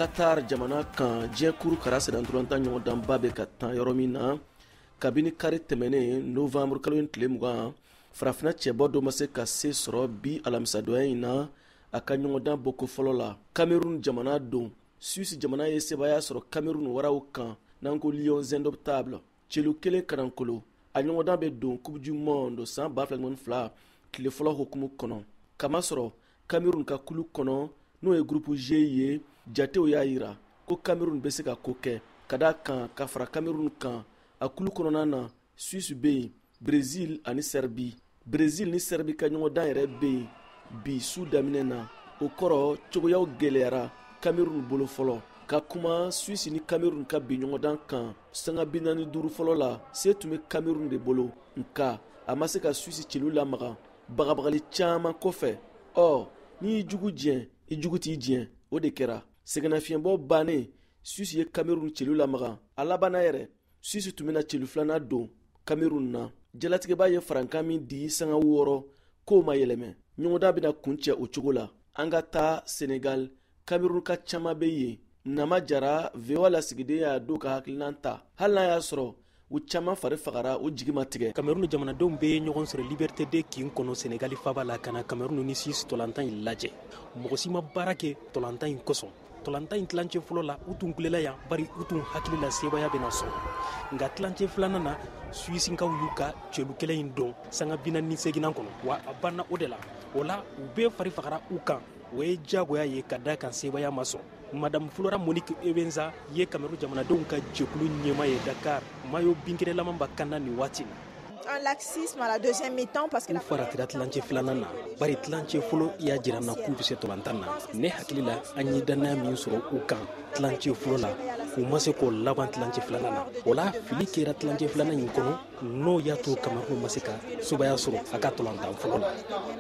Qatar jamana kan, diɲɛ kuru kara sennantolatan ɲɔgɔndanba bɛ ka tan yɔrɔ min na kabini kari tɛmɛnen novembre kalo in tile 20, farafinna cɛbɔ dɔ ma se ka se sɔrɔ bi alamisadonya in na a ka ɲɔgɔndan bɔko fɔlɔ la. Cameroun jamana don. Suisse jamana ye sebaaya sɔrɔ Cameroun waraw kan, n'an ko Lions indomptables, celu 1 kanankolo. A ɲɔgɔndan bɛ don Coupe du monde san 2022 tile fɔlɔ hukumu kɔnɔ. Kamasɔrɔ Cameroun ka kulu kɔnɔ, n'o ye groupe G ye, jatew y'a yira ko Cameroun bɛ se ka ko kɛ, ka da kan ka fara Cameroun kan a kulu kɔnɔna na, Suisse bɛ yen, Brésil ani Serbie. Brésil ni Serbie ka ɲɔgɔndan yɛrɛ bɛ yen bi su daminɛ na. O kɔrɔ, cogoyaw gɛlɛyara Cameroun bolo fɔlɔ. Ka kuma Suisse ni Cameroun ka bi ɲɔgɔndan kan, sanga 45 fɔlɔ la, se tun bɛ Cameroun de bolo, nka a ma se ka Suisse celu lamaga bagabagali caman kɔfɛ. Ɔ, n'i y'i jugu jɛn, i jugu t'i jɛn, o de kɛra. Sɛgɛnnafiɲɛbɔ bannen, Suisse ye Cameroun celu lamaga. A labanna yɛrɛ, Suisse tun bɛna celu filanan don Cameroun na. Jalatigɛba ye farankan min di sanga 6, k'o ma yɛlɛmɛ. Ɲɔgɔndan bɛna kuncɛ o cogo la. An ka taa Senegal, Cameroun ka caman bɛ yen. Nama Jara, VOA lasigiden, y'a don ka hakilinan ta, hali n'a y'a sɔrɔ u caman fari fagara, u jigi ma tigɛ. Cameroun jamanadenw bɛ ɲɔgɔn sɔrɔ Liberté 2 kin kɔnɔ Senegali faba la ka na Cameroun ni Suisse tɔlantan in lajɛ. Mɔgɔ si ma baara kɛ tɔlantan in kosɔn. Tɔlantan in tilancɛ fɔlɔ la, u tun kulela yan, bari u tun hakili la sebaaya bɛna sɔrɔ. Nka tilancɛ filanan na, Suissinkaw y'u ka celu kelen in don sanga 48nan kɔnɔ, wa a banna o de la. O la, u bɛɛ fari fagara u kan. O ye diyagoya ye ka da kan sebaaya ma sɔrɔ. Madame Flora Monique Ebenza ye Cameroun jamanadenw ka jɛkulu ɲɛmaa ye Dakar, mayo binkɛnɛlama b'a kan na nin waati na. Un laxisme à la deuxième mi-temps parce que U faratira tilancɛ filanan na, bari tilancɛ fɔlɔ y'a jira na k'u bɛ se tɔlantan na. Ne hakili la, an ye dannaya min sɔrɔ u kan tilancɛ fɔlɔ la, u ma se k'o laban tilancɛ filanan na. O la, fili kɛra tilancɛ filanan in kɔnɔ, n'o y'a to Cameroun ma se ka sebaaya sɔrɔ a ka tɔlantan fɔlɔ la.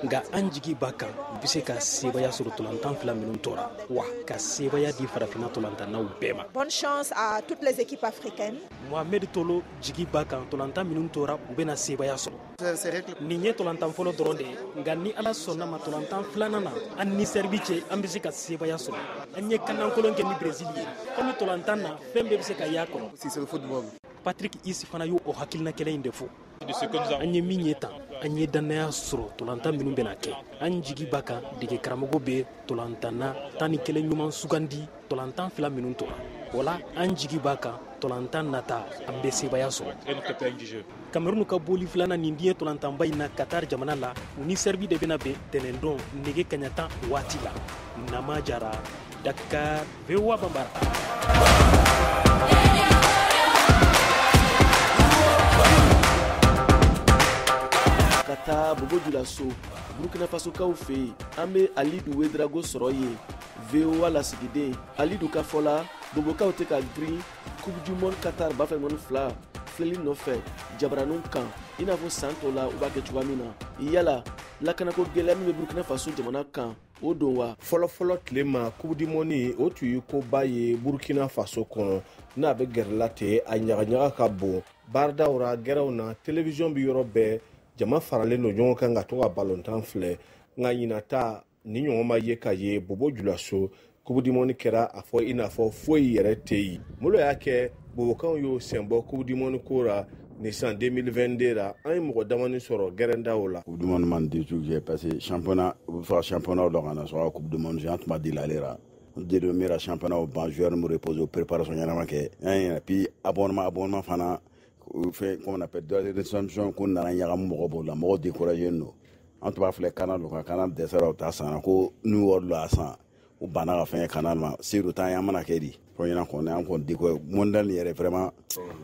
Nka an jigi b'a kan, u bɛ se ka sebaaya sɔrɔ tɔlantan fila minnu tora, wa ka sebaaya di farafinna tɔlantannaw bɛɛ ma. Bonne chance à toutes les équipes africaines. Mohamed Tolo jigi b'a kan, tɔlantan minnu tora, u bɛna sebaaya sɔrɔ. Nin ye tɔlantan fɔlɔ dɔrɔn de ye, nka ni Ala sɔnna ma, tɔlantan filanan na, an ni Serbie cɛ, an bɛ se ka sebaaya sɔrɔ. An ye kannankolon kɛ ni Brésil ye, komi tɔlantan na fɛn bɛɛ bɛ se ka y'a kɔnɔ. Patrick Is fana y'o hakilina kelen in de fɔ. An ye min ye tan, an ye dannaya sɔrɔ tɔlantan minnu bɛna kɛ. An jigi b'a kan, dege karamɔgɔ bɛ tɔlantanna 11 ɲuman sugandi tɔlantan fila minnu tora. O la, an jigi b'a kan, tɔlantan nata, an bɛ sebaaya sɔrɔ. Cameroun ka boli filanan nin diɲɛ tɔlantanba in na Qatar jamana la, u ni Serbie de bɛna bɛn tɛnɛndon nɛgɛ kaɲa 10 waati la. Nama Jara, Dakar, VOA Bambara. Ka taa Bobo Julaso, Burkina Fasokaw fɛ yen, an bɛ Alidu Wedrago sɔrɔ yen, VOA lasigiden. Alidu ka fɔ la, Bobokaw tɛ ka girin Coupe du monde Qatar 2022 filɛli nɔfɛ jabaraninw kan, i n'a fɔ san tɔw la u b'a kɛ cogoya min na. Yala lakanako gɛlɛya min bɛ Burkina Faso jamana kan, o don wa? Fɔlɔfɔlɔ tile ma, Coupe du monde o tun ye koba ye Burkina Faso kɔnɔ, n'a bɛ gɛrɛla ten, a ɲagaɲaga ka bon. Baaradaw ra, gɛrɛw na, télévision bɛ yɔrɔ bɛɛ, jama faralen don ɲɔgɔn kan ka to ka balontan filɛ. Nka ɲinata ni ɲɔgɔn ma ye ka ye Bobo Julaso, Coupe du monde kɛra a fɔ i n'a fɔ foyi yɛrɛ tɛ yen. Mun y'a kɛ Bobokanw y'o senbɔ Coupe du monde ko ra nin san 2022 la? An ye mɔgɔ damani sɔrɔ gɛrɛndaw la. Coupe du monde man di tugu, parce que championnat, u bɛ fɛ ka championnat dɔ ka na sɔrɔ ka Coupe du monde an tun ma deli ale la. N mira championnat ban, joueur mu repose, préparation ɲɛnama kɛ. Et puis abonnement fana fɛn, comment on appelle, droit de réception ko nana ɲagamu mɔgɔ bolo la, mɔgɔw découragé don. An tun b'a filɛ Canal kan, Canal dɛsɛra, u t'a san ko n'u wari don a san, u banna ka fɛn kɛ Canal ma. Seyidu t'an ye, an mana kɛ di fɔ ɲɛna kɔni, an kɔni découragé mondial yɛrɛ vraiment.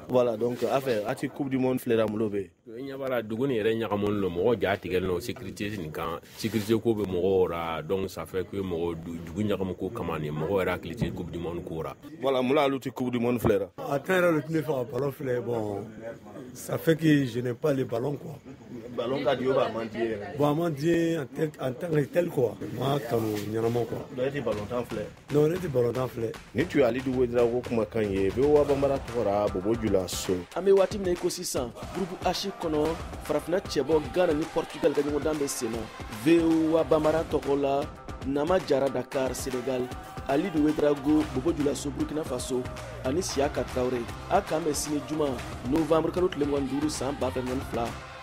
Voilà, donc a fɛ a ti Coupe du monde filɛra, mun bɛ yen? Ɲɛ b'a la, dugu nin yɛrɛ ɲagaminen don, mɔgɔw ja tigɛlen don sécurité nin kan, sécurité ko bɛ mɔgɔw ra, donc ça fait que mɔgɔw dugu ɲagamu ko kama nin, mɔgɔw yɛrɛ hakili tɛ Coupe du monde ko ra. Voilà, mun la olu ti Coupe du monde filɛra? A temps yɛrɛ de tun bɛ fɛ ka ballon filɛ. Bon, ça fait que je n'ai pas le ballon, quoi. Ballon ka di ye ou a man di ye yɛrɛ? Bon, a man di ye en tant que tel, quoi. Ma kanu ɲɛnama, quoi. Donc e ti ballon tan filɛ? Non, ne ti ballon tan filɛ. Nin tun ye Alidu Wedrago kumakan ye VOA Bambara tɔgɔ ra Bobo Julaso. An bɛ waati min na i ko sisan, groupe H kɔnɔ, farafinna cɛbɔ Ghana ni Portugal ka ɲɔgɔndan bɛ sen na. VOA Bambara tɔgɔ la, Nama Jara, Dakar, Sénégal. Alidu Ouédraogo, Bobo Dioulasso, Burkina Faso, ani Siaka Traoré. A k'an bɛn sini juma, novembre kalo tile 25, san 2022.